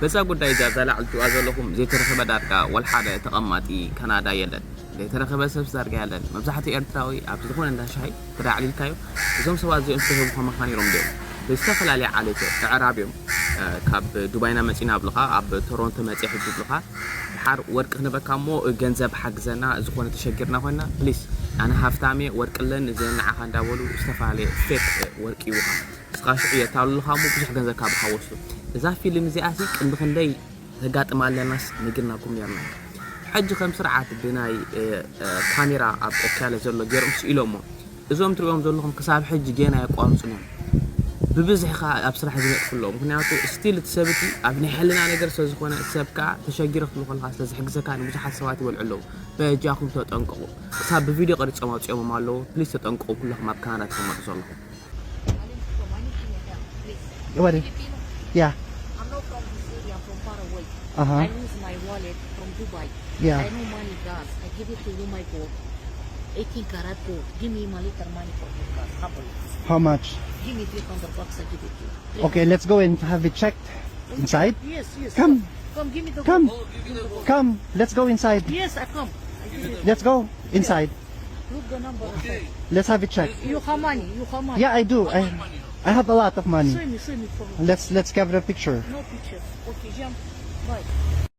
በዛ ጉዳይ እዛ እዛ ላዕሊ ትሪእዋ ዘለኹም ዘይተረኸበ ዳርጋ ወላ ሓደ ተቐማጢ ካናዳ የለን። ዘይተረኸበ ሰብ ዳርጋ የለን። መብዛሕትኡ ኤርትራዊ ኣብ ዝኾነ እንዳ ሻሂ ተዳዕሊልካዮ፣ እዞም ሰባት እዚኦም ዝተረኸቡ ከማኻ ነይሮም ድዮም? ብዝተፈላለየ ዓሌት እዮም፣ ኣዕራብ እዮም። እ፣ ካብ ዱባይና መጺና ኣብሉኻ፣ ኣብ ቶሮንቶ መጺ ሕጂ ኣብሉኻ። ድሓር ወርቂ ክንበካ እሞ ገንዘብ ሓግዘና፣ ዝኾነ ተሸጊርና ኮይና፣ ፕሊስ፣ ኣነ ሃፍታም እየ፣ ወርቂ ኣለኒ፣ እዚኦም ንዓኻ እንዳበሉ ዝተፈላለየ ፌክ ወርቂ ይውኻ። ንስኻ ሽዑ የታልሉኻ እሞ ብዙሕ ገንዘብ ካብኻ ወስዱ። እዛ ፊልም እዚኣ ሲ ቅድሚ ክንደይ ተጋጥማ ኣለናስ ነጊርናኩም ነርና። ሕጂ ከም ስርዓት ብናይ፣ እ፣ እ፣ ካሜራ ኣብ ኦክያለ ዘሎ ገይሮም ስኢሎሞ። እዞም ትሪኦም ዘለኹም ክሳብ ሕጂ ጌና የቋርጹን እዮም። ብብዝሒ ኸኣ ኣብ ስራሕ ዝነጥፉ ኣለዉ። ምኽንያቱ ስቲል እቲ ሰብ እቲ ኣብ ናይ ሕልና ነገር ስለ ዝኾነ፣ እቲ ሰብ ከኣ ተሸጊረ ክትብሎ ከለኻ ስለ ዝሕግዘካ ንብዙሓት ሰባት ይበልዑ ኣለዉ። በጃኹም ተጠንቀቑ። ክሳብ ብቪድዮ ቀሪጾም ኣውጺኦሞም ኣለዉ። ፕሊስ ተጠንቀቑ ኩለኹም ኣብ ካናዳ ትቕመጡ ዘለኹም። What? Yeah. I'm not from this area, I'm from far away. Uh-huh. I lose my wallet from Dubai. Yeah. I know money, guys. I give it to you, my gold. eighteen karat gold. Give me my little money for this, guys. Humble. How much? Give me three hundred bucks, I give it to you. Okay, let's go and have it checked inside. Yes, yes. Come. Come, give me the Come. gold. Give me the gold. Come, let's go inside. Yes, I come. I give it. Let's go inside. Look the number. Let's have it checked. You have money. You have money. Yeah, I do. I, I have a lot of money. Show me, show me for me. Let's let's gather a picture. No picture. Okay, jump. Bye.